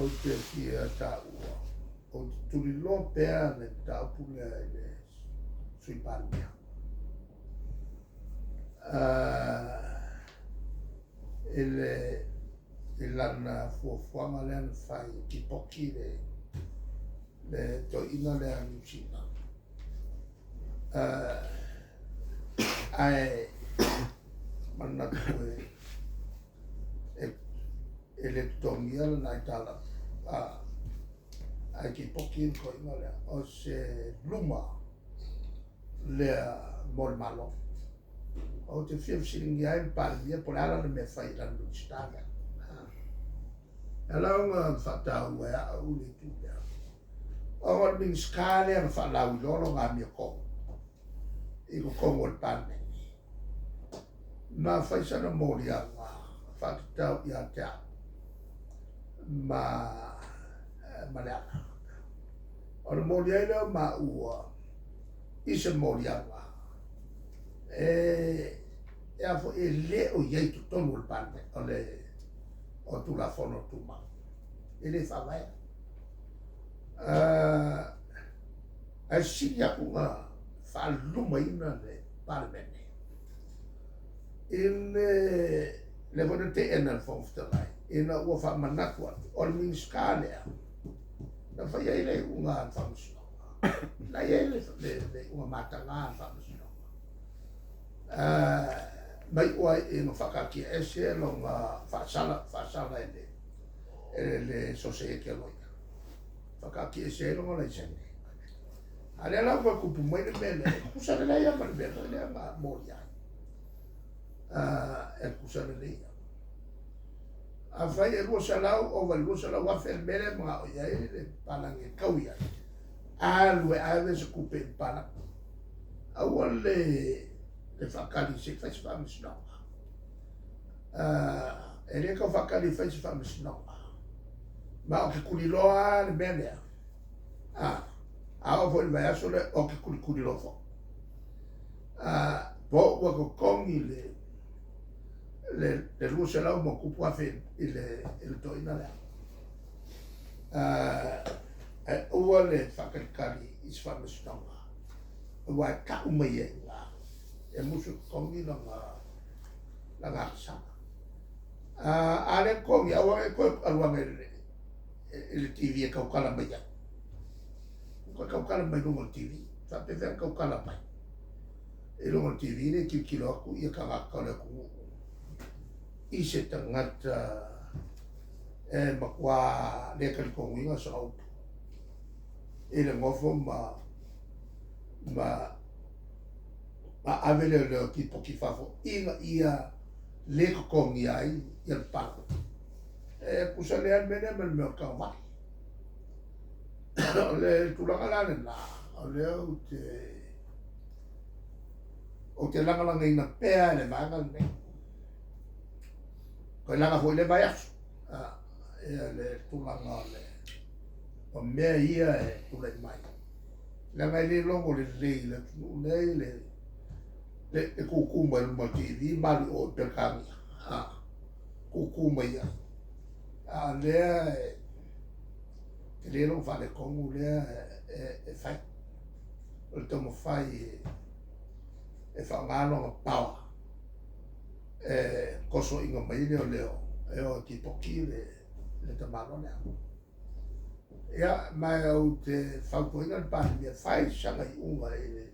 Ou te fia taua, ou te tuliloa pea le mataupu lea i le Sui Palemia. I le i lana fuafuaga lea na fai e tipoki le le toeaina lea a Niu Sila. Ae manatu e le totogia lana aitalafu, ae tipoki le toeaina lea, o se luma lea mo le Malo. Ou te fia fesiligia ai le Palemia po o le a lana mea e fai i lana Minisita lea. E ala ona faataua e au le itu lea, ona o le Minisita lea na faalauiloa lona amiotonu i totonu o le Palemene, ma fai sana moliaga faatatau ia te au ma Leala. Ona moli ai lea o maua i se moliaga e a foi e le o i ai i totonu o le Palemene, o le o Tulafono Tumau, e le faavaea. Ae sili atu ona faalumaina le Palemene i le lea foi na teena e le Fofoga Fetalai ina ua faamanatu atu o le Minisita lea na fai ai le iuga a le Faamasinoga, na i ai le iuga mataga a le Faamasinoga ma iu ai ina faataatiaese lona faasala faasala e le Sosaiete a Loia, faataatiaese ai lona laisene. A lea la ua toe tupu mai le mea lea, e tutusa lelei lava ma le mea foi lea na moli ai. E tutusa lelei lava. Afai e 200 ova i le 200 afe le mea lea e manao i ai le palagi e tau i ai, alu e ave se tupe i le palagi. Aua le faatali se i fai se faamasinoga. E le tau faatali e fai se faamasinoga. Ma ou te tuliloa lava le mea lea. A oo foi i le vaiaso lea, ou te tulituliloa foi. Po ua totogi le 200 ma tupu afe i le toeaina lea. Ae aua le faatalitali i se faamasinoga, aua e tau mai ai i ina e musu e totogi lana agasala. A le totogi, aua ne i toe alu ane i le TV e tautala mai ai. Ua toe tautala mai luga o le TV. E faapefea ona tautala mai i luga o le TV lea e tilotilo atu ia tagata o le atunuu i se tagata e matua le talitonuina sana upu i le nofo ma ave leoleo tipoti i fafo ina ia le totogia ai ia le pala. E tusa lea le mea lea ma le mea o le taavale. O le tulaga la lena, o lea ou te ou te lagalagaina pea le vaega lenei. Toe laga foi lea vaiaso ia le tulaga o le o mea ia e tulai mai. Leaga e le logo lelei i le atunuu nei le le tūtū mai luma o le TV ma alu i o i Peretania, tūtū mai ai. A o lea e tele lou faaletonu lea e fai. O le taumafai e faaaoga lona power e tosoina mai ai leoleo e o e tipoti le tamaloa lea. Ia, ma ou te fautuaina le Palemia, fai sana iuga i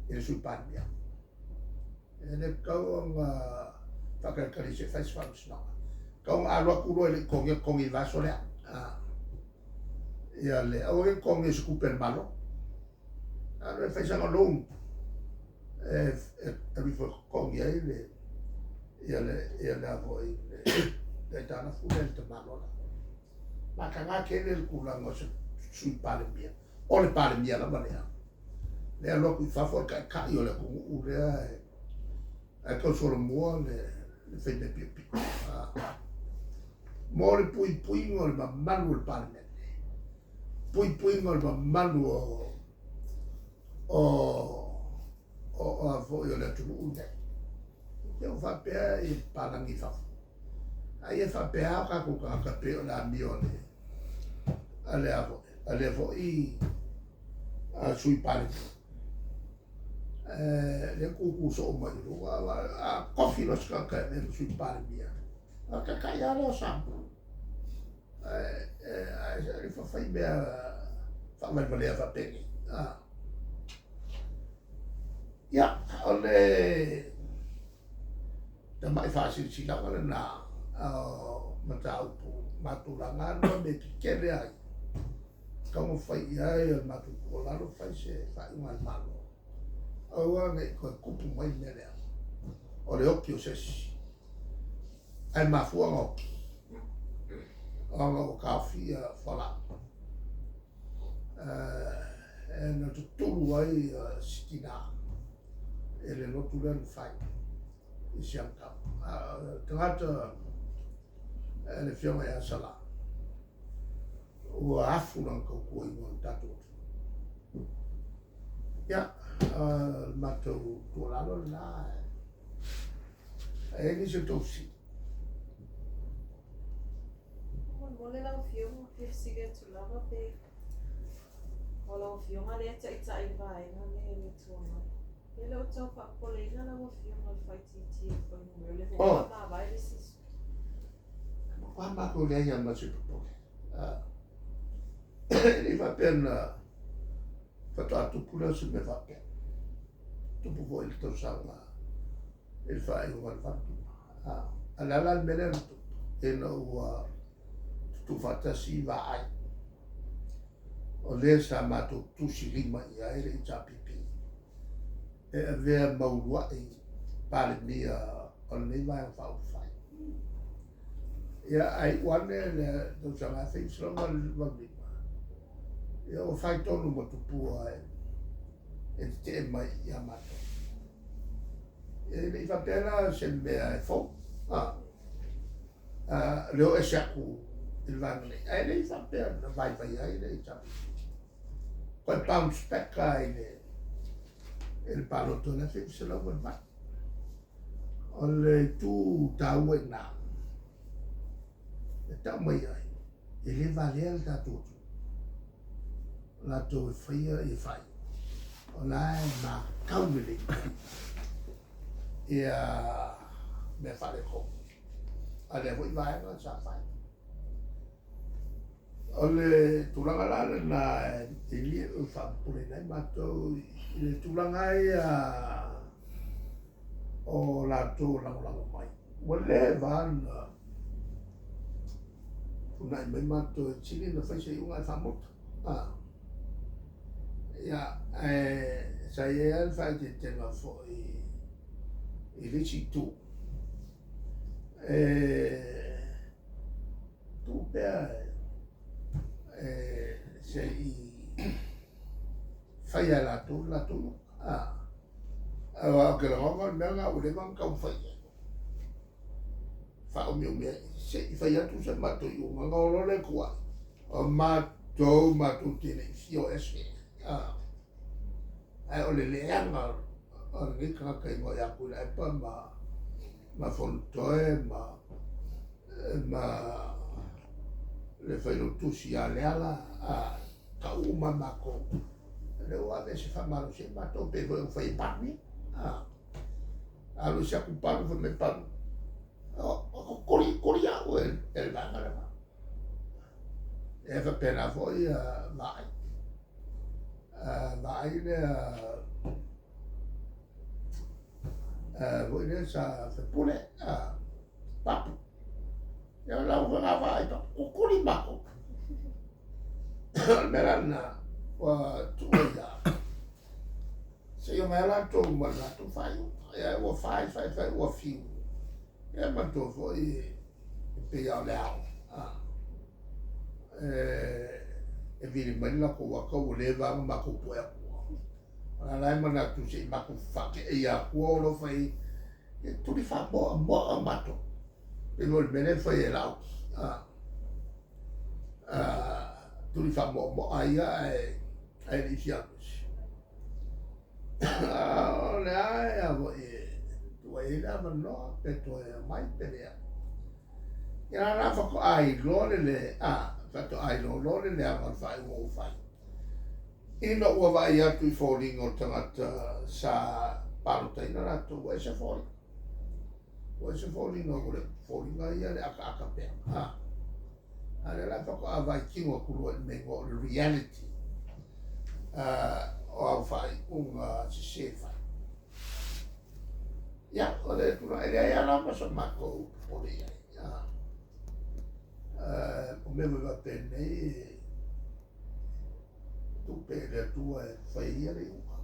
le Sui Palemia. E le tatau ona faatalitali se i fai se faamasinoga. E tatau ona alu atu loa e le i totogia, totogi i le vaiaso lea. Ia le, aua ne i totogia i se tupe a le Malo. Alu e fai sana loan e alu ifo e totogi ai le ia le ia le a foi le aitalafu lea i le tamaloa lea. Mataga tele le tulaga o se Sui Palemia, o le Palemia lava lea, lea e alu atu i fafo o le taitai o le atunuu lea ae tau solomua le faimea piopio. Mo le puipuiga o le mamalu o le Palemene, puipuiga o le mamalu o o o a foi o le atunuu lenei. Te ua faapea i palagi i fafo. Ai e faapea o tatou tagata pei o le amio a le a le a foi a lea foi a Sui Palemia. Lea tutu soo mai i luga, a tofi loa se tagata e avea ma Sui Palemia, o le taitai lava lea o Samoa. Ae le fai mea faavalevalea faapenei. Ia, o le tamai faasilasilaga lena o mataupu matulaga lua mea tetele ai taumafai i ai o le matou tuualalo, fai se faaiuga a le Malo, aua ne i toe tupu mai le mea lea o le oti o se isi, ae mafua ona oti ona ua taofia fualaau e na tutulu ai si tina e le lotu lea na fai i Siamotau. A o le tagata le afioga ia Sala, ua afu lana tautua i luga o le tatou atunuu. Ia, o le matou tuualalo lena, e i ai nisi o tou fesili? Faamolemole lau Afioga, e fia fesili atu lava pe o lau Afioga lea e taitai i le vaega lea i le Itu Agai. Pe le o tau faapopoleina lau Afioga i le faaitiitia o fuainumera, o lea foi ua faamavae le isi sui. Matua matou leai lava ma se popole. E le i faapea na faatoa tupu lea o se mea faapea. Tupu foi i le tausaga i le faaiuga o le 85. A o le a la le mea lea na tupu? Ina ua tutufaatasi vaai, o lea sa matou tusilima i ai le HRPP e avea ma uluai Palemia o lenei Vaega Faaupufai. Ia, ae iu ane le tausaga 1985, ia ua fai tonu ma tupua e tetee mai ia matou. E le i faapea la se mea e fou, le o ese atu i le vaega nei, ae le i faapea na vaivai ai le HRPP. Toe bounce back lava i le palota o le 1988. O le itu taua i ina, e tau mai ai, e le valea le tatou atunuu, o latou e faia ia faaiuga, o la e matau lelei mai ia mea faaletonu a lea foi vaega sa fai. O le tulaga la lena e le o faapopoleina ai matou i le tulaga ia o latou lagolago mai. Ua leva ona tunai mai matou e sili ona fai se iuga ae faamuta. Ia, ae sa i ai lava le faaeteetega foi i le isi itu. E tuu pea e se i fai e latou le latou iuga. Aua ou te lagona o le mea lena ua leva ona taumafai i ai, faaumiumi ai, se i fai atu se matou iuga ona o loa lea e tuuai, o matou matou te le i fia o ese. Ae o le leaga o lenei tagata igoa ia Tuilaepa ma Fonotoe ma le Failautusi ia Leala, tau uma matou, lea ua aveese faamalosi ai matou, pei foi ona fai e Palemia. Alu ese atu Palu, fai mai Palu, o koli koli au e le vaega lena. E faapena foi Vaai. Vaai lea foi lea sa faipule, Papu. Ia lau foi na vaai Papu, kukuli matou. O le mea la lena, ua tuu ai lava, se i omai lava latou ma le latou faaiuga. Ia ua fai fai fai ua fiu. Ia manatua foi e pei lava o le ao, e vili mai le latou ata ua leva ona matou poe atua. A la e manatu se i matou faateia atua o lo fai e tuli faamoamoa matou. Pei foi o le mea lea e fai e Lauti. Tuli faamoamoa ia ae le i fia alu ese. O le a e a foi e tuu ai le avanoa pe toe omai pe leai. Ia la la faatoa iloa le le a faatoa iloa loa le leaga o le faaiuga ua fai. Ina ua vaai atu i foliga o le tagata sa palotaina latou, ua ese foliga. Ua ese foliga ua le foliga ia le akaaka pea. A, a lea la faatoa vaitino atu loa i le mea igoa o le reality o au faaiuga sese fai. Ia, o le tulaga, e leai lava ma so matou popole i ai. O mea foi faapenei, e tuu pea i le Atua e fai e Ia le iuga.